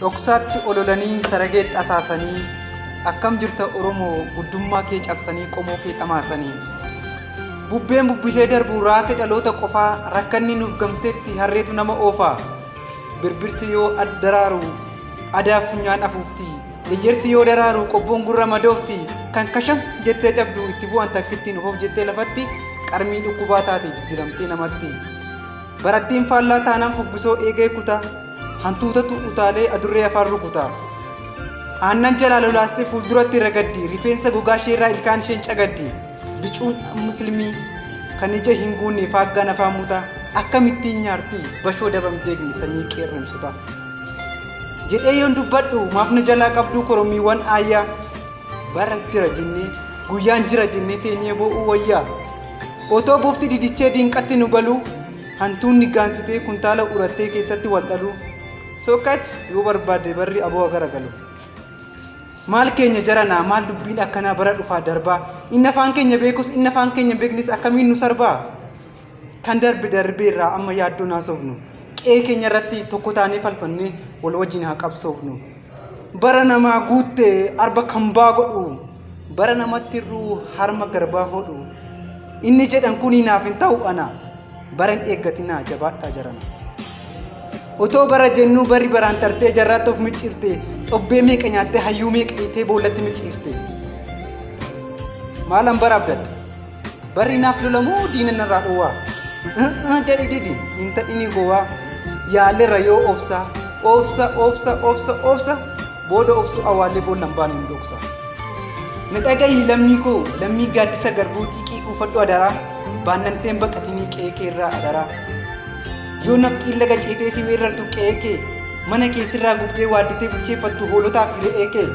Dhoksaatti ololanii sarageetti asaasanii akkam jirta Oromoo guddummaa kee cabsanii qomoo kee dhamaasanii. Bubbeen bubbisee darbu raase dhaloota qofaa rakkanni nuuf gamteetti harreetu nama oofaa. Birbirsi yoo daraaru adaaf funyaan afuufti. Ejersi yoo daraaru qobboon gurra madoofti. Kan kasham jettee cabdu itti bu'an takkittiin ufoof jettee lafatti qarmii dhukkubaa taate jijjiramtee namatti. Barattiin faallaa taanaan fuggisoo eegee kuta. Hantuutatu utaalee adurree afaan rukuta. Aannan jalaa lolaastee fuulduratti ragaddi. Rifeensa gogaa isheerraa ilkaan isheen cagaddi. Bicuun muslimii kan ija hin guunne faaggaan afaan muta. Akkamittiin nyaarti bashoo daban beekne sanyii qeerramsota. Jedhee yoon dubbadhu maaf na jalaa qabduu korommiiwwan aayyaa. Bara jira jennee guyyaan jira jennee teenyee boo'uu wayyaa. Otoo bofti didichee diinqatti nu galuu hantuunni gaansitee kuntaala urattee keessatti wal dhaluu. Sokkach yoo barbaadde barri aboo garagalu. Maal keenya jaranaa maal dubbiin akkanaa bara dhufaa darbaa inni afaan keenya beekus inni afaan keenya hin beeknes akkamiin nu sarbaa. Kan darbe darbeerraa amma yaaddoon haasofnu qe'ee keenya irratti tokko taanee falfannee wal wajjin haa qabsoofnu. Bara namaa guutte arba kan baa godhu bara namatti hir'uu harma garbaa hodhu inni jedhan kuni naaf hin ta'u ana bara hin eeggatinaa jabaadhaa jarana. Otoo bara jennuu barri baraan tartee jarraatti of micciirte xobbee meeqa nyaattee hayyuu meeqa hiitee boollatti micciirte. Maalan bara abdadha? Barri naaf lolamoo diina narraa dhowwaa? Jedhi didi hin ta'ini gowwaa. Yaalirra yoo obsa obsa obsa obsa obsa booda obsuu awwaallee boolla hin baane hin dhoksa. Na dhagahi lammii koo lammii gaaddisa garbuu xiiqii kuufadhu adaraa baannanteen baqatinii qe'ee kee irraa adaraa. Yoo nafxiin laga ceetee si weerartu qe'ee kee mana kee sirraa gubdee waadditee bilcheeffattu hoolotaa fi re'ee kee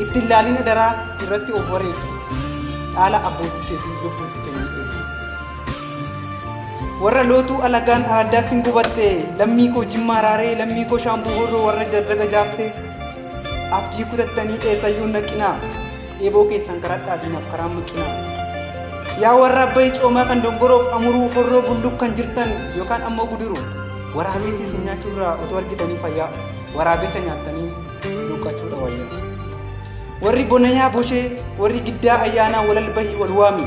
itti hin laalin adaraa irratti of wareegi. Dhaala abbootii keetii lubbuutti kennii eegi. Warra lootuu alagaan araddaa sin gubatte lammii koo jimmaa raaree lammii koo shaambuu horroo warra jarraga jaartee abdii kutattanii eessayyuu hin naqinaa eeboo keessan karadhaa diinaaf karaa maqinaa. Yaa warra abbayii coomaa kan dongoroof amuruu horroo bulluq kan jirtan yookaan ammoo gudiru waraabessi isin nyaachuurraa otoo argitanii fayyaa waraabicha nyaattanii luuqqachuudha wayyaa. Warri bonayaa boshee warri giddaa ayyaanaa walal bahii wal waami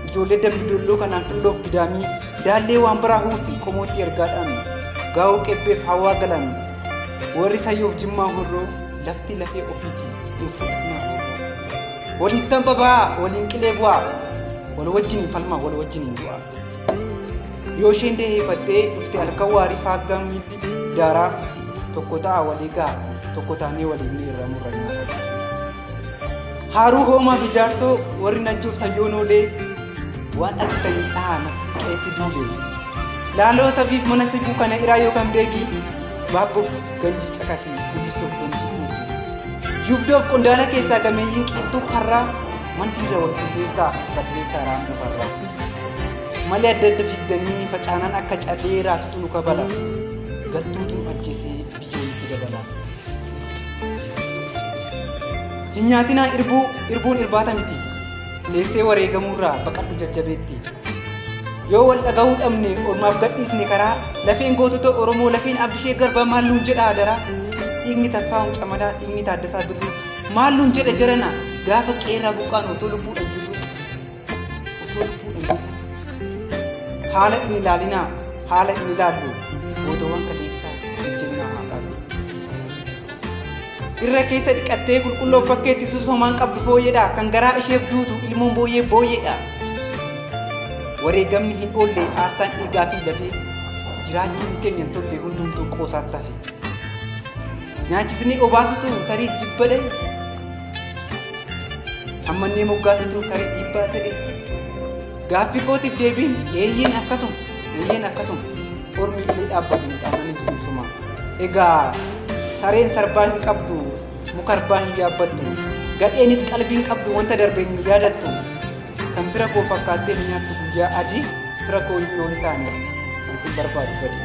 ijoollee dambi dolloo kanaan filloof gidaamii daallee waan biraa huusi qomootti ergaa dhaami gaa'oo qebbeef hawaa galaami warri sayyoof jimmaa horroo lafti lafee ofiiti hin fudhatinaa horroo. Waliittan babaa waliin qilee bu'aa wal wajjiniin falmaa wal wajjiniin du'aa. Yoo isheen daheeffattee dhufte halkan waarii faaggaan miilli daaraa tokko ta'a walii ga'a tokko taanee waliin ni irra murra nyaara. Haaruu hoomaa fi jaarsoo warri najjoof sayyoon oolee waan argitanii dhahaa nafti qeetti duule. Laaloo sabiif mana sibuu kana iraa yookaan beekii baabboof ganjii caqasii guddisuuf ganjii eegi. Yubdoof qondaala keessaa gameeyyiin qiiltuu karraa mandiirra wal qulleessaa balleessaa raammoo farraa. Malee adda adda fiigdanii facaanaan akka callee raatutu nu kabala. Galtuutu nu ajjeesee biyyoo nutti dabala. Hin nyaatinaa irbuu, irbuun irbaata miti. Teessee wareegamuurraa baqadhu jajjabeetti. Yoo wal dhagahuu dhabne ormaaf gadhiisne karaa lafeen gootota Oromoo lafeen Abbishee Garbaa maal nuun jedha adaraa. Dhiigni Tasfaahun Camadaa, dhiigni Taaddasaa Birruu maal nuun jedha jarana gaafa qeerraa buqqaan otoo lubbuudhaan jirru. Otoo lubbuudhaan jirru. Haala hin ilaalinaa, haala hin ilaallu gootowwan kaleessaa ejjennaa haa dhaallu. Irra keessa dhiqattee qulqulloof fakkeetti sosomaan qabdu fooyyedha. Kan garaa isheef duutu ilmoon booyyee booyyedha. Wareegamni hin oolle aarsaan dhiigaa fi lafee jiraachuun keenya hin tolle hundumtuu qoosaatti hafe. Nyaachisnee obaasutu tarii jibba dha'e. Hammannee moggaasutu tarii dhiibbaa ta'e. Gaaffii kootiif deebiin eeyyeen akkasuma eeyyeen akkasuma ormi illee dhaabbatu nu dhaamaniif sumsuma. Egaa sareen sarbaa hin qabdu muka arbaa hin yaabbattu gadheenis qalbii hin qabdu wanta darbe hin yaadattu kan fira koo fakkaattee na nyaattu guyyaa adii fira koo yoo hin taane kan sin barbaadu badi.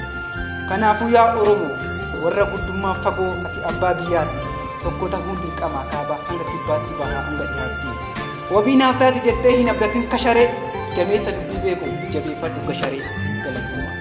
Kanaafuu yaa Oromoo warra guddummaa fagoo ati abbaa biyyaati tokko tahuun dirqama kaabaa hanga kibbaatti bahaa hanga dhihaatti. Wabii naaf taati jettee hin abdatin kasharee gameessa dubbii beeku jabeeffadhu gasharee galatoomaa.